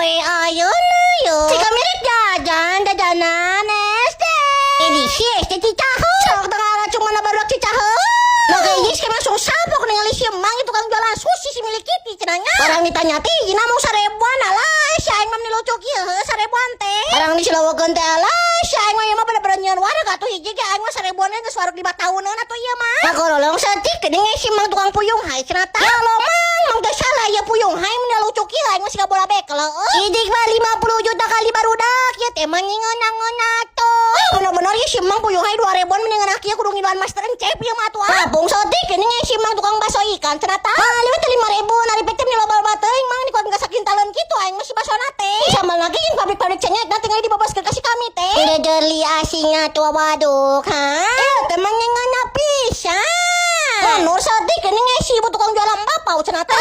Poe ayeuna yo. Cika mirip jajan jajanan SD. Edisi SD Cicaheum. Sok tengah cuma barudak Cicaheum. Nah, kayak gini langsung sapok ningali si emang tukang jualan sushi si milik Kitty cenah nya. Barang ditanya teh jina mau 1.000-an, alah si aing mah lucu kieu heuh 1.000-an teh. Barang disilawakeun teh, alah si aing mah ieu mah bener-bener nyieun wareg atuh, hiji ge aing mah 1.000-an geus wareg 5 tahuneun atuh ieu mah. Ngagorolong saeutik geuning si mang tukang puyung hai cenah tah. Ya Allah, mang, mang teh salah ieu puyung hai meni lucu kieu, aing mah siga bola bekel heuh. Hiji mah 50 juta kali barudak ieu teh mah ngeunah-ngeunah tuh. Bener-bener ieu si mang puyung hai 2.000-an meni ngeunah kieu, kudu ngiluan Master Encep ieu mah atuh. Ah. Bung saeutik geuning si mang tukang bakso ikan cenah tah. Ah, lima teh 5.000 nari teh meni loba-loba teuing mang dikuat geus sakintaleun kitu aing mah si basona teh. Sama lagi yang pabrik-pabrik cengek nanti tinggal dibabaskeun ka si kami teh. Udah jeli asingnya tuh, waduk, ha? Eh, teh mah ngeunah pisan. Manur saeutik geuning si ibu tukang jualan bapau cenah teh.